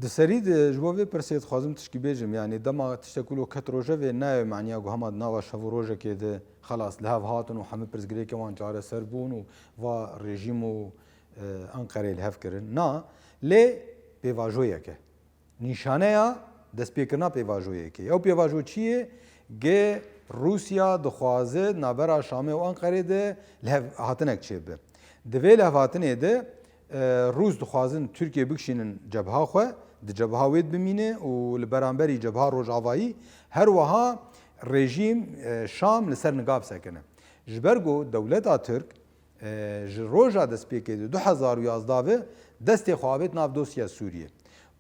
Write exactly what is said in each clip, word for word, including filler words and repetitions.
Di serî de ji bo vê pirsê dixwazim tişkî bêjim, yanî dema tiştek wilo ket rojevê, nayê maniya ku hema di nava şev û rojekê de xelas li hev hatin û hemî pirsgirêkên wan çareser bûn û va rejîm û, e, Enqereyê li hev kirin. Na, lê pêvajoyek e. Nîşaneya destpêkirina pêvajoyekê. Ew pêvajo çi ye? Ge Rûsya dixwaze navbera Şamê û Enqerê de li hev hatinek çêbibe. Di vê lihevhatinê de, e, Rûs dixwazin Tirkiye bikişînin cebha xwe, di cebha wê de bimîne û li beramberî cebha Rojavayî her wiha rejîm, e, Şam li ser niga bisekine. Ji ber ku dewleta Tirk, e, ji roja destpêkê de du hezar û yazdeh ve destê xwe avêt nav dosya Sûriyê.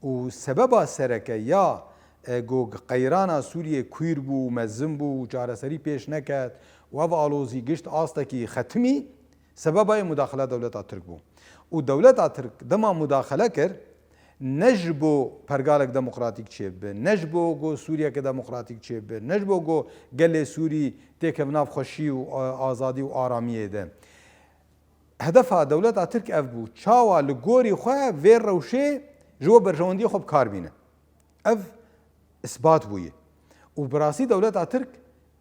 Û sebeba sereke ya, e, ku qeyrana Sûriyê kûr bû, mezin bû û çareserî pêş neket û ev alozî gişt astekî xetimî, sebeba yê mudaxila dewleta Tirk bû. Û dewleta Tirk dema mudaxile kir, ne ji bo pergalek demokratîk çêbibe, ne ji bo ku Sûriyeke demokratîk çêbibe, ne ji bo ku gelê Sûrî têkeve nav xweşî û, e, azadî û aramiyê de. Hedefa dewleta Tirk ev bû, çawa li gorî xwe vê rewşê ji bo berjewendiyê xwe bi kar bîne. Ev isbat bûye. Û bi rastî dewleta Tirk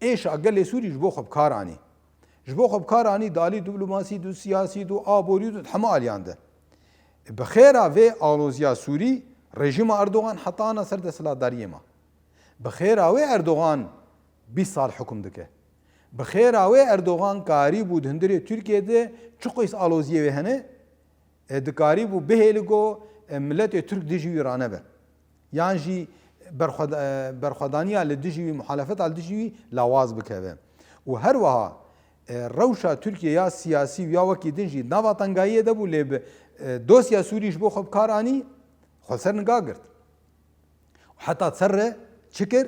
êşa gelê Sûrî ji bo xwe bi kar anî. Ji bo xwe bi kar anî di alî diplomasî, di siyasî, di aborî, di hemû aliyan de. Bi xêra vê aloziya Sûrî, rejîma Erdogan heta ana ser desthilatdariyê ma. Bi xêra wê Erdogan bîst sal hukm dike. Bi xêra wê Erdogan karîbû di hundirê Tirkiyê de çi qîs aloziyê wê hene, e, dikarîbû bihêli ku, e, miletê Tirk dijî wî ranebe. Yan jî berxweda-, e, berxwedaniya li dijî wî, muhalefeta li dijî wî lawaz bikeve. Û her wiha, e, rewşa Tirkiye ya siyasî û ya wekî din jî nava tengayiyê de bû, lê bi, e, dosya Sûrî ji bo xwe bi kar anî, xwe ser niga girt. Heta ser re çi kir?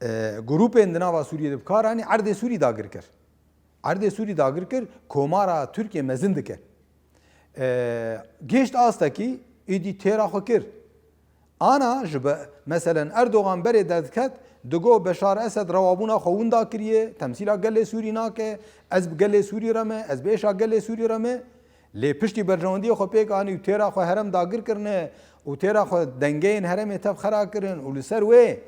E, grûpên di nava Sûriyê de bi kar anî erdê Sûrî dagir kir. Erdê Sûrî dagir kir, komara Tirkiye mezin dike. E, gihişt astekî, îdî têra xwe kir. Ana ji be-, meselen Erdogan berê derdiket, digo Beşar Esed rewabûna xwe winda kiriye, temsîla gelê Sûrî nake, ez bi gelê Sûrî re me, ez bi êşa gelê Sûrî re me. Lê piştî berjewendiyê xwe pêk anî û têra xwe herem dagir kirine û têra xwe dengeyên herêmê tev xera kirin û li ser wê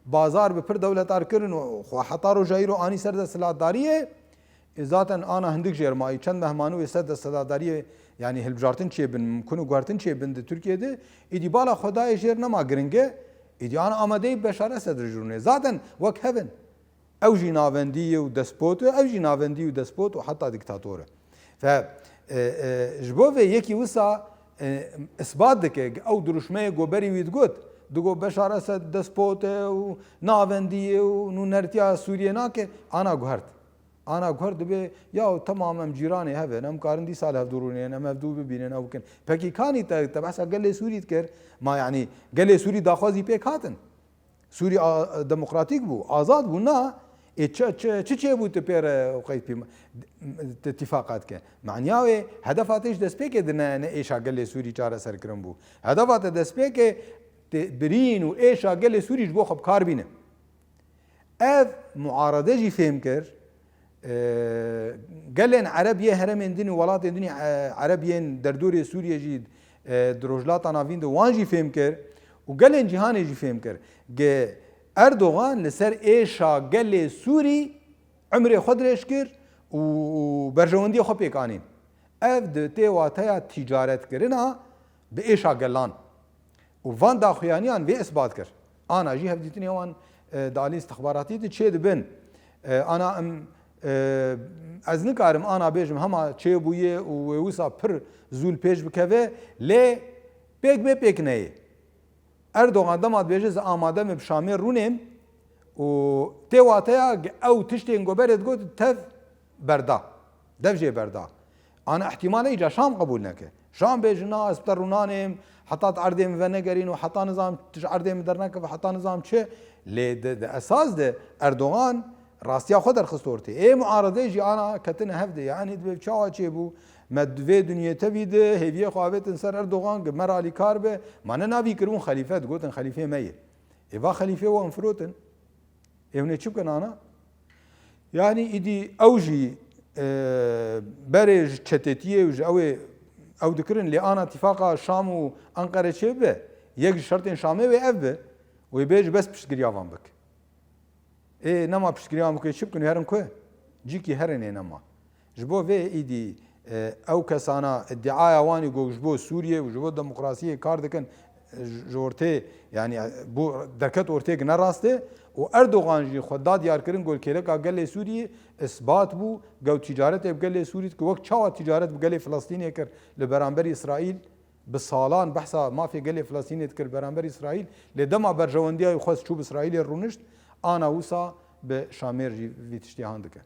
bazar bi pir dewletar kirin û xwe heta roja îro anî ser desthilatdariyê, ê zaten ana hindik jêr mayî, çend mehmanû wê ser desthilatdariyê, yanî hilbijartin çêbin, mimkun û guhertin çêbin di Tirkiyê de, êdî bala xwe dayê jêr nema giring e, êdî ana amadeyî Beşar Esed re jûrine. Zaten wek hev in. Ew jî navendî ye û despot e, ew jî navendî û despot û heta dîktator e. Fe, e, e, ji bo vê yekî wisa, e, isbat dike, ew dirûşmeyê ku berî wî digot, digot Beşar Esed despot e û navendî ye û nûnertiya Sûriyê nake, ana guhert. Ana guhert dibe, ya temam em cîranê hev in, em karin dîsa li hev dirûnên, em hev dû bibînin, ew bikin. Pekî kanî te, te behsa gelê Sûrî dikir, ma yanî gelê Sûrî daxwazî pêk hatin? Sûrî a-, demokratîk bû, azad bû, na, ê çi, çi, çi çêbû tu pê re qeyd pî-, tu tîfaqa dike? Maniya wê hedefa te ji destpêkê de ne, ne êşa gelê Sûrî çareserkirin bû. Hedefa te destpêkê te birîn û êşa gelê Sûrî ji bo xwe bi kar bîne. Ev muarede jî fêm kir, e, gelên Ereb yê herêmên din û welatên din, e, Ereb yên derdorê Sûriyê jî, e, di Rojhilata Navîn de wan jî fêm kir û gelên cîhanê jî fêm kir. Ge Erdogan li ser êşa gelê Sûrî umrê xwe dirêj kir û, û berjewendiyê xwe pêk anîn. Ev di tê wateya tîcaretkirina bi êşa gelan. Û van daxuyaniyan vê isbat kir. Ana jî hevdîtinê wan, e, di alî istixbaratî de çê dibin. E, ana em, e, ez nikarim ana bêjim hema çêbûye û wê wisa pir zû li pêş bikeve, lê pêk bê pêk neyê. Erdogan dema dibêje, "Ez amade me bi Şamê rûnêm" û tê wateya ew tiştên ku berê digot tev berda. Dev jê berda. Ana ihtimal e îca Şam qebûl neke. Şam bêje, "Na, ez bi te rûnanêm, heta tu erdê min venegerîn û heta nizam tu ji erdê min dernekeve, heta nizam çi." Lê di, di esas de Erdogan rastiya xwe derxist ortê. Ê muaredê jî ana ketine hev de. Yanî dibe çawa çêbû? Me di vê dinyê tevî de hêviyê xwe avêtin ser Erdogan, ki me re alîkar be. Ma ne navî kiribûn xelîfe, digotin xelîfê me ye. Ê va xelîfê wan firotin. Ê hûn ê çi bikin ana? Yanî îdî ew jî, e, berê ji çetetiyê û ji ew ê ew dikirin, lê ana tîfaqa Şam û Enqere çêbibe, Yek ji şertên Şamê wê ev be, wê bê ji bes piştgiriya van bik. Ê nema piştgiriya wan bike, çi bikin, herin ku? Cîkî herin ê nema. Ji bo vê îdî, e, ew kesana îdiaya wan ê ku ji bo Sûriyê û ji bo demokrasiyê kar dikin, e, ji ortê, yani, e, bu derket ortê ki ne rast e û Erdogan jî xwe da diyarkirin ku li kêleka gelê Sûriyê isbat bû, ku ticaretê bi gelê Sûrî dike, wek çawa ticaret bi gelê Filistînê kir li beramberî Îsraîl, bi salan behsa mafê gelê Filistînê dikir beramber Îsraîl, lê dema berjewendiya wî xwest çû bi Îsraîlê rûnişt, ana wisa bi Şamêr jî vî tiştê han dike.